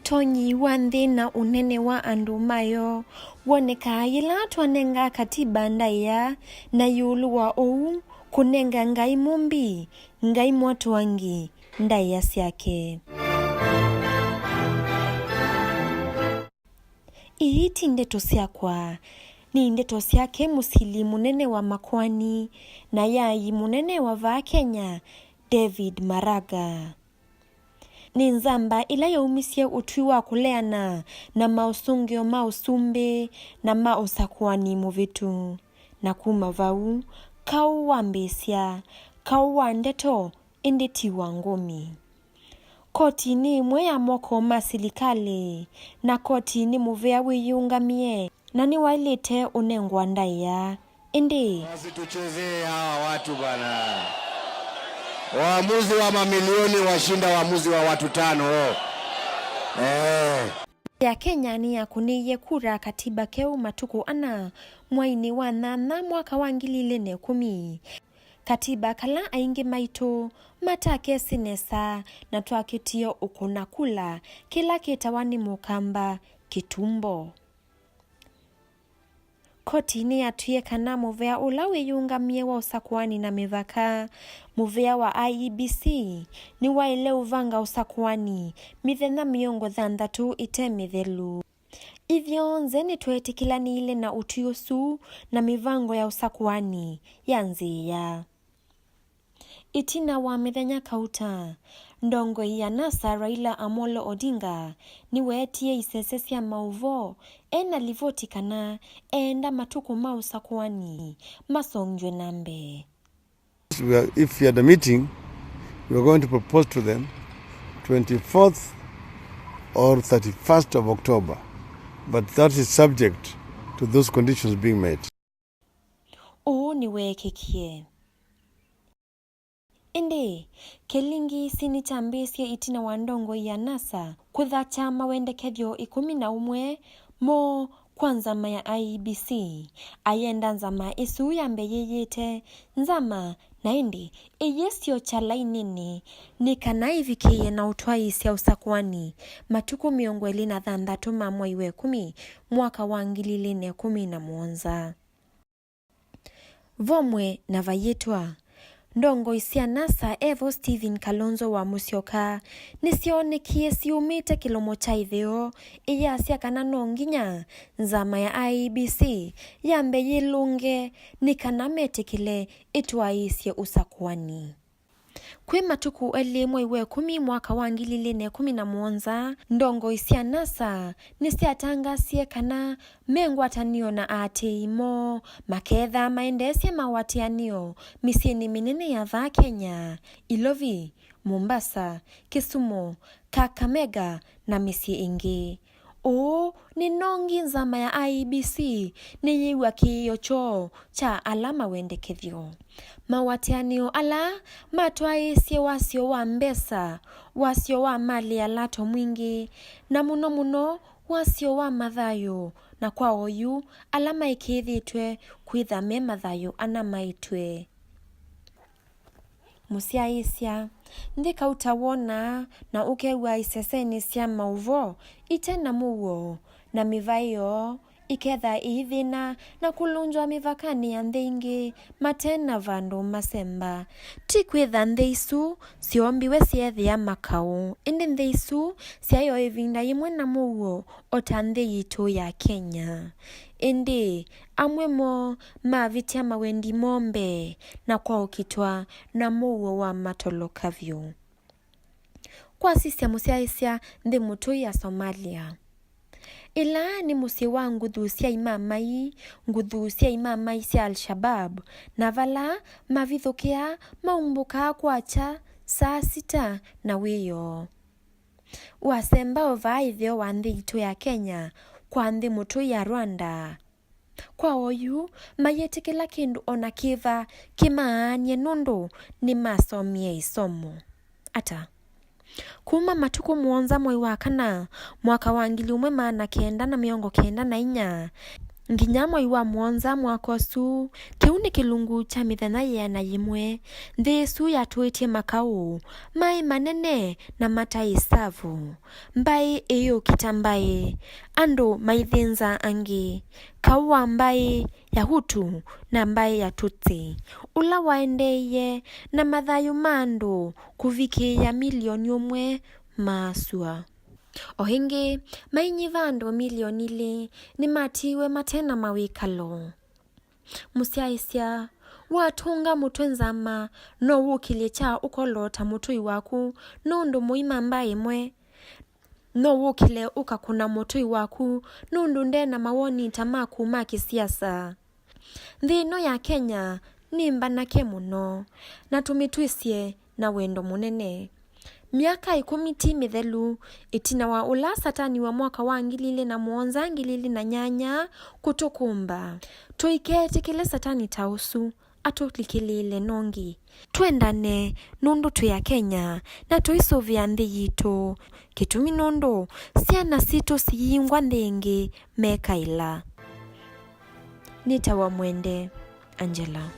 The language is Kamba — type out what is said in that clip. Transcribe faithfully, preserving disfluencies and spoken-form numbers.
Ũtonyi wa nthĩ na ũnene wa andũ mayo wonekaa yĩla twanenga katiba ndaĩa, na ĩũlũ wa ũu, kũnenga Ngai Mũmbi, Ngai Mwatũangi, ndaĩa syake. Ii ti ndeto syakwa, nĩ ndeto syake mũsili mũnene wa makoani na yai mũnene wa vaa Kenya, David Maraga. Nĩ nzamba ĩla yaumisye ũtwi wa kũleana na maũsũngĩo ma ũsumbĩ na ma ũsakũani mũvĩtu. Na kuma vau, kaũ wambĩĩsya, kaũ wa ndeto, ĩndĩ ti wa ngũmi. Koti nĩ ĩmwe ya moko ma silikalĩ, na koti nĩ mũvea wĩyĩũngamie, na nĩwaĩlĩte ũnengwa ndaĩa. Ĩndĩ. Wasituchezee hawa watu bana. Waamuzi wa mamilioni washinda waamuzi wa watu tano. Eh. Ya Kenya nĩyakũnĩie kura katiba keũ matukũ ana mweinĩ wa nyanya mwaka wa ngili ilĩ na ĩkũmi. Katiba kala aingĩ maitũ matakesĩ nesa na twakĩtie ũkũna kula kĩla kĩtawa nĩ mũkamba kĩtumbo. Koti nĩyatwie kana mũvea ũla wĩyũngamie wa ũsakũani na mĩvaka, mũvea wa I E B C, nĩwaĩle ũvanga ũsakũani mĩthenya mĩongo thanthatũ ĩte mĩthelu. Ithyonthe nĩtweetĩkĩlanĩile na ũtwi ũsu na mĩvango ya ũsakũani ya nzĩa. Ĩtina wa mĩthenya kauta, ndongoi ya NASA Raila Amolo Odinga nĩweetie isese sya maũvoo e na livoti kana eenda matukũ ma ũsakũani masongw'e na mbee. We are, if we had a meeting, we are going to propose to them twenty-fourth or thirty-first of October, but that is subject to those conditions being met. Ũu nĩweekĩkie. Ĩndĩ, kĩlingisi nĩkyambĩĩsye ĩtina wa ndongoi ya NASA kũthakya mawendekethyo ĩkũmi na ũmwe moo kwa nzama ya I E B C. Ayenda nzama ĩsu yambe yĩyĩte nzama, na ĩndĩ ĩyĩsyokya laininĩ nĩ kana ĩvikĩĩe na ũtwaĩĩsya ũsakũani matukũ mĩongo ĩlĩ na thanthatũ ma mwei wa ĩkũmi mwaka wa ngili ilĩ na ĩkũmi na mũonza. Vomwe na vayĩtwa, ndongoi sya NASA evo Stephen Kalonzo wa Musyoka nĩsyoonekie syumĩte kĩlomo kya ĩtheo, iyasya kana no nginya nzama ya I E B C yambe yĩlũnge nĩ kana metĩkĩle ĩtwaĩĩsye ũsakũani. Kwĩ matukũ elĩ mwei wa ĩkũmi mwaka wa ngili ilĩ na ĩkũmi na mũonza, ndongoi sya NASA nĩsyatangaasie kana me ngwatanĩo na aatĩĩi moo makethĩwa maendeesya mawatĩanĩo mĩsyĩnĩ mĩnene ya vaa Kenya, Ilovi, Mombasa, Kisumu, Kakamega, na mĩsyĩ ĩngĩ. Ũũ nĩ nongi nzama ya I E B C nĩyĩw'a kĩĩo kyoo kya ala mawendekethyo. Mawatĩanĩo ala matwaĩĩsye wasyo wa mbesa, wasyo wa malĩ ya lato mwingĩ, na mũno mũno wasyo wa mathayũ, na kwa oyu ala maĩkĩĩthĩtwe kwĩtha me mathayũ ana maĩtwe. Mũsyaĩĩsya, nthĩ kauta wonaa na ũkew'aa isesenĩ sya maũvoo ite na mũuo, na mĩvaĩo ĩketha ĩithĩna na kũlũngywa mĩvakanĩ ya nthĩ ingĩ mate na vandũ masemba. Ti kwĩtha nthĩ isu syoombiwe syeethĩa makaũ, ĩndĩ nthĩ isu syaĩ o ĩvinda yĩmwe na mũuo o ta nthĩ yitũ ya Kenya. Ĩndĩ amwe moo mavĩtya mawendi moo mbee na kwaũkitwa na mũuo wa matoloka vyũ. Kwasisya mũsyaĩĩsya nthĩ mũtũi ya Somalia. Ĩla nĩ mũsyĩ wa nguthu sya imamai, nguthu sya imamai sya Al-Shabab, na vala mavithũkĩa maumbũkaa kwakya saa sita na wĩoo. Wasemba o vaa ĩtheo wa nthĩ yitũ ya Kenya, kwa nthĩ mũtũi ya Rwanda. Kwa oyu, mayĩtĩkĩla kĩndũ o na kĩva kĩmaany'e nũndũ nĩmasomie ĩsomo. Ata? Kuma matukũ mũonza mwei wa kana, mwaka wa ngili ũmwe maana kenda na mĩongo kenda na inya, Nginya mwei wa mũonza mwaka ũsu, kĩu nĩ kĩlungu kya mĩthenya yĩana yĩmwe, nthĩ ĩsu yatũĩtye makaũ maĩ manene na mataĩ savu. Mbaĩ ĩyũkita mbaĩ, andũ maithĩnza angĩ, kaũ wa mbaĩ ya Hutu na mbaĩ ya Tutsi, ũla waendeeie na mathayũ ma andũ kũvikĩĩa milioni ũmwe maasw'a. O ĩngĩ, mainyiva andũ milioni ilĩ nĩmatiiwe mate na mawĩkalo. Mũsyaĩĩsya, watũnga mũtwe nzama, no wũkĩlye kya ũkolo ta mũtũi waku nũndũ mũima mbaĩ ĩmwe? No wũkĩle ũkakũna mũtũi waku nũndũ nde na mawoni ta maku ma kĩsiasa? Nthĩ ĩno ya Kenya nĩ mbanake mũno, na tũmĩtw'ĩsye na wendo mũnene. Myaka ĩkũmi ti mĩthelu ĩtina wa ũla Satani wa mwaka wa ngili ilĩ na mũonza, ngili ilĩ na nyanya kũtũkũmba, tũiketĩkĩle Satani ta ũsu atũlikĩlĩĩle nongi. Twendane nũndũ twĩ Akenya na tũisũvĩa nthĩ yitũ. Kĩtumi nũndũ syana sitũ siyingwa nthĩ ĩngĩ mekaĩla. Nĩtawa Mwende Angela.